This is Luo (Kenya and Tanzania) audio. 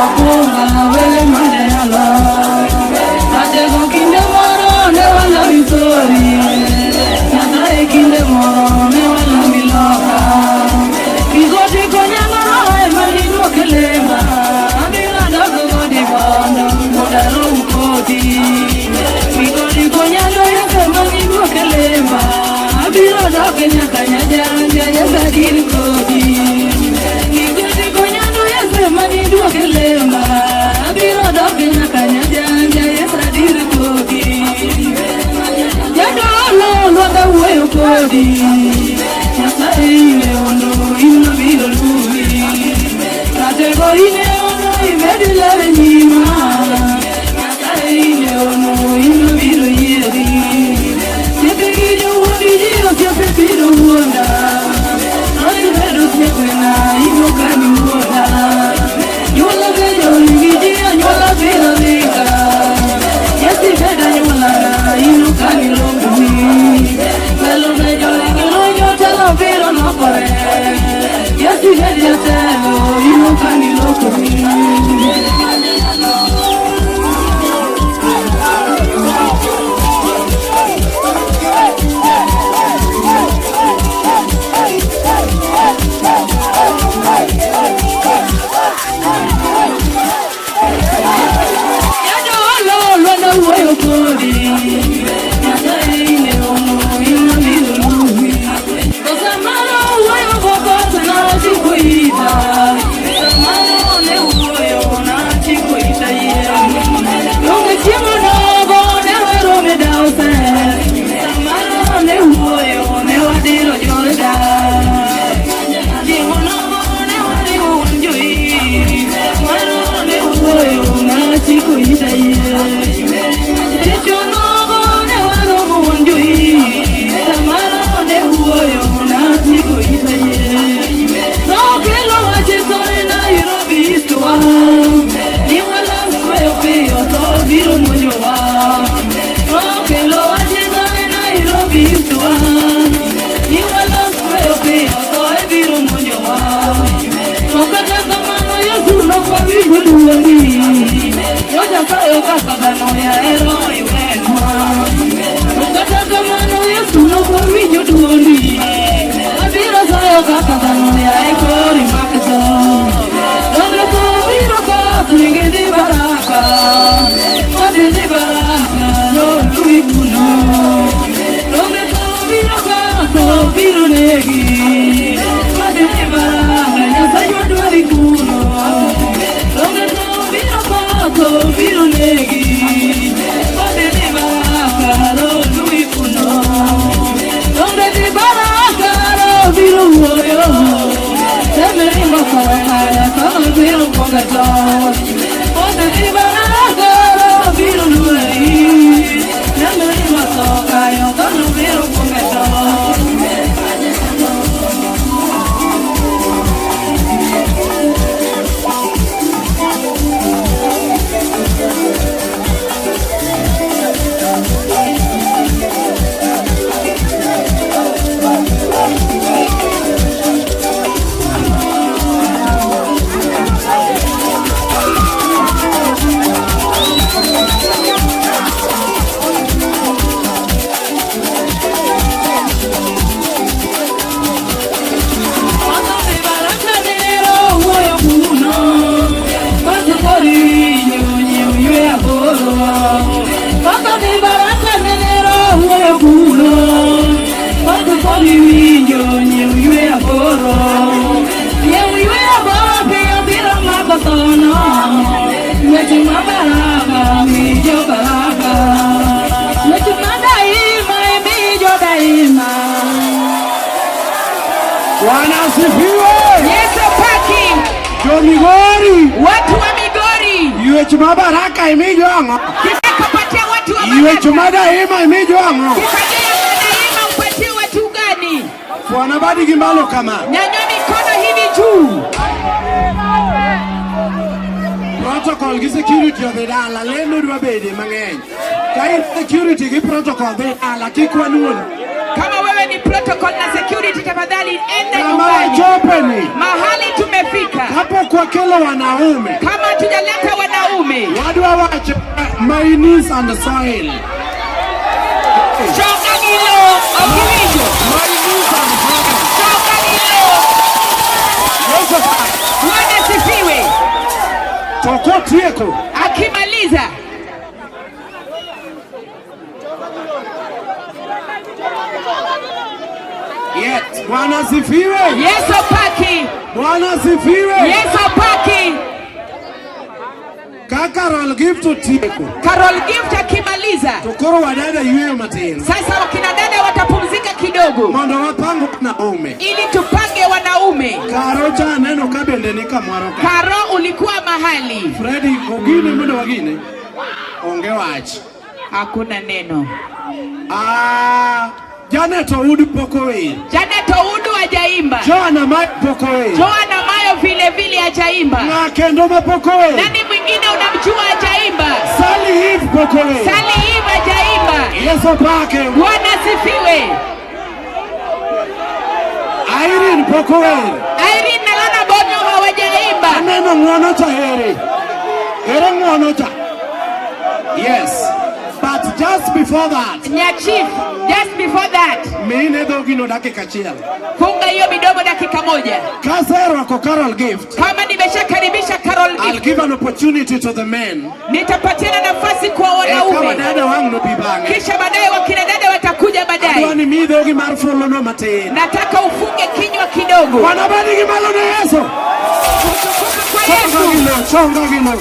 Akunga wele madeyalo. Ratego kinde moro ne walami sori. Nyasaye kinde moro ne walami loka. Migoti konyalo ema niduoke lema. Abiro dok godi mondo mondo arom kodi. Migoti konyalo ema niduoke lema. Abiro dok nyaka Nyajanja nyaka dir kodi. Migoti konyalo ema niduoke lema. Abiro dok nyaka Nyajanja nyaka dir kodi. Jadolo lwanda wuoyo kodi. Nyasaye ine ono ino biro luwi. Ratego ine ono imedi ler e nyima. Nyasaye ine ono ino biro yieri. Osiepe gi jowuondi ji osiepe biro wuonda. Noibed osiepena ino kani wuonda. Anyuola be joringi ji anyuola biro ringa. Yesu ibed anyuolana ino kani longoni. Telo be joringi lwenyo telo biro lokore. Yesu ibed jatelo ino kani lokoni. Jadolo lwanda wuoyo kodi. Nyasaye ine ono ino biro luwi. To samoro wuoyo gokosa nachiko ita. Samoro ne wuoyo nachiko ita yie. Donge chiemo nogo ne wero me dause. Samoro ne wuoyo ne wadiro Jordan. Chiemo nogo ne wariwo wan joi. Samoro ne wuoyo nachiko ita yie. Chicho nogo ne waromo wan joi. Samoro ne wuoyo nachiko ita yie. Nokelo wach e Nairobi East wa. Ni walos piyo piyo to biro monjowa. Nokelo wach e Nairobi East wa. Ni walos piyo piyo to biro monjowa. To kata kamano Yesu nokwawinjo dwondi. Jo Nyasaye kaka dhano yahero iwenwa. To kata kamano Yesu nokwawinjo dwondi. Abiro sayo kaka dhano yae kori mak tho. Donge tho biro koth ringi dhi baraka. Wadhi dhi baraka noluwi kuno. Donge tho biro koth tho biro negi. Wadhi dhi baraka Nyasaye dwari kuno. Donge tho biro koth tho biro negi. Wadhi dhi baraka noluwi kuno. Donge dhi baraka ro biro wuoyo. Temerimbo kowe kono biro kuongo tho. Wadhi dhi baraka ro biro luori. Temerimbo tho kayo kono biro kuongo tho. Weche ma baraka mijo baraka, weche ma daima mijo daima. Bwana asifiwe. Yesu paki. Jo Migori, Watu wa Migori. ywech ma baraka imijo ang'o? Kifaa patia watu wa Ywech baraka. ma daima imijo ang'o? Kifaa ya daima upatie watu gani? Bwana badi gi malo kama. Nyanyua mikono hivi juu. Protocol gi security odhi dala, lendo dwa bede mang'eny. Ka in security gi protocol dhi dala, kik wanuon. Kama wewe ni protocol na security, tafadhali enda Kama nyumbani. wachopeni Mahali tumefika, kapok wakelo wanaume, kama hatujaleta wanaume, wadwa wacho my knees and soil. Choka gi lowo, ok iwinjo? My knees and soil. Choka gi lowo. Yesu opaki. Bwana asifiwe. To kotieko, Akimaliza, yes, Bwana asifiwe. Yesu opaki, Bwana asifiwe. Yesu opaki. Ka Carol Gift otieko, Carol Gift akimaliza, to koro wadada yweyo matin sasa wakina dada watapumzika kidogo mondo wapang wanaume. Ili tupange wanaume. Karo cha aneno ka bende ni kamoro ka. Karo, ulikuwa mahali. Freddy, ogine mondo wagine. Onge wach. Hakuna neno. Ah, Janet Oudu pok ower. Janet Oudu hajaimba. Joan Amayo pok ower. Joan Amayo vile vile hajaimba. Ng'a kendo ma pok ower? Nani mwingine unamjua hajaimba? Sally Eve pok ower. Sally Eve hajaimba. Yesu opake. Bwana asifiwe. Irene pok ower. Irene na Lana Bonyo hawajaimba. Aneno ng'wono cha here. Here ng'wono cha. Yes. But just before that, Nyachief, just before that, mine dhogino dakika achiel. Funga hiyo midomo dakika moja. Kaserwako Carol Gift, Kama nimeshakaribisha Carol I'll Gift, give an opportunity to the men. Nitapatiana nafasi kwa Eka wanaume, wadada wang' nobi bang'e. Kisha baadaye wakina dada watakuja Adwa baadaye. ni mi dhogi mar fulono matin. Nataka ufunge kinywa kidogo. Wanabadi gi malo ne Yesu. Utukufu kwa Chonga Yesu. gi lo, chonga gi lo.